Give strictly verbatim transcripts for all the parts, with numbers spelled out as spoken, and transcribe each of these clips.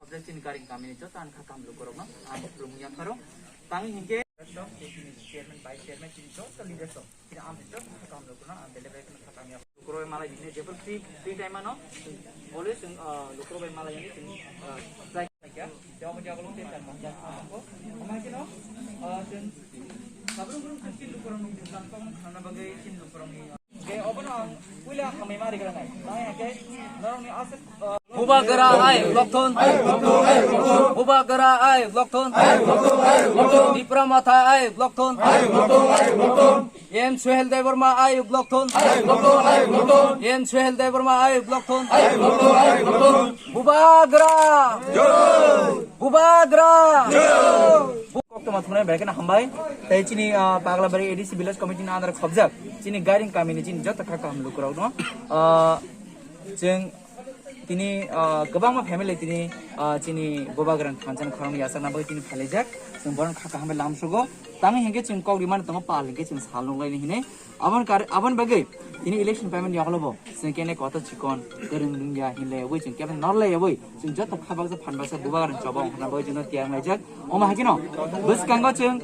Chini Garing kamini joto ang kha kaham lukurokno ang khulumwi yapharo. Tangwi hinkhe chairman, vice chairman, chini joto leaders rok, chini amni joto kha kaham lukurokno ang belai belai kheno kha kaham yapharo. Lukurok bai malai bini jephuru free, free time ano always chwng, ah, lukurok bai malai yani chwng, ah, try khlaikha. Tei omo jaga lo tei char manjak ang kho. Omo hai kheno, ah, chwng sabrum brum chwng chini lukurokni chwng tongmung khanna bagwi chini lukurokni Bubagra ayuk lokthon. Bubagra ayuk lokthon. Tipra Motha ayuk lokthon. M Suhel Debbarma ayuk lokthon. M Suhel Debbarma ayuk lokthon. Bubagra. Bubagra. Koktwma thungnai belai kheno hambai. Tei chini, ah, Paglabari A D C Village Committee ni under khobjak chini Garing kamini chini joto kha kaham lukurokno, ah, chwng tini, ah, kwbangma family tini, ah, chini Bubagrani thansa ni khorang yachakna bagwi tini phailaijak. Chwng bohrokno kha kaham bai lamsogo. Tangwi hinkhe chwng kok rimani tongo pal hinkhe chwng sal nuknai hinwi. Aboni kar-, aboni bagwi tini election payment yagulobo chwng kene kotor chikon kwrwng rwngya hinlaiwi chwng kebo norlaiwi chwng joto kha baksa phan baksa Bubagrani choba ongkhorna bagwi chwngno tiyar wnglaijak. Omo hai kheno bwskango chwng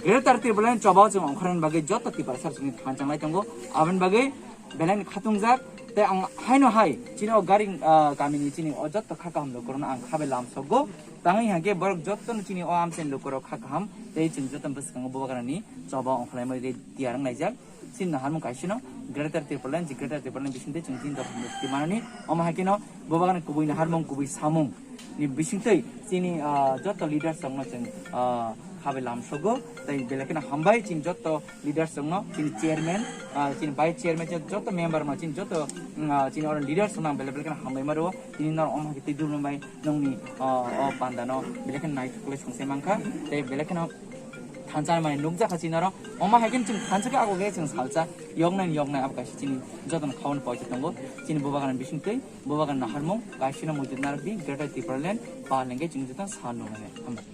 Greater Tipraland chobao chwng ongkhorna bagwi joto Tiprasa chwngni thansa wnglai tongo. Aboni bagwi belai khatungjak tei ang haino hai chini o Garing, ah, kamini chini o joto kha kaham lukurokno ang kha bai lamsogo. Tangwi hinkhe borok jotono chini o amchaini lukurok kha kaham tei chwng joto bwskango Bubagrani choba ongkhorlaimani tiyar wnglaijak. Chini naharmung kaisano Greater Tipraland, je Greater Tipraland bisingtwi chwng chini dophani mwthangwi manani. Omo hai kheno Bubagrani kubui naharmung, kubui samung ni bisingtwi chini, ah, joto leaders rokno chwng, ah, kha bai lamsogo. Tei belai kheno hambai chini joto leaders rokno, chini chairman, ah, chini vice chairman, chini joto member rokno, chini joto, mm, ah, chini oro leaders rokno ang belai belai kheno hambai ma rwo. Tini norok omo hai khe twi dulum bai nokni, ah, o panda no belai kheno naithok khe songchai mankha. Tei belai kheno thansa mani nukjakha chini oro. Omo hai khe chwng thansa khe abo khe chwng salsa yoknai yoknai abo kaisa chini jotono khaui poito tongo. Chini Bubagrani bisingtwi Bubagrani naharmung kaisano muitu narwkdi Greater Tipraland pal hinkhe chwng joto sal nuknai. Hambai.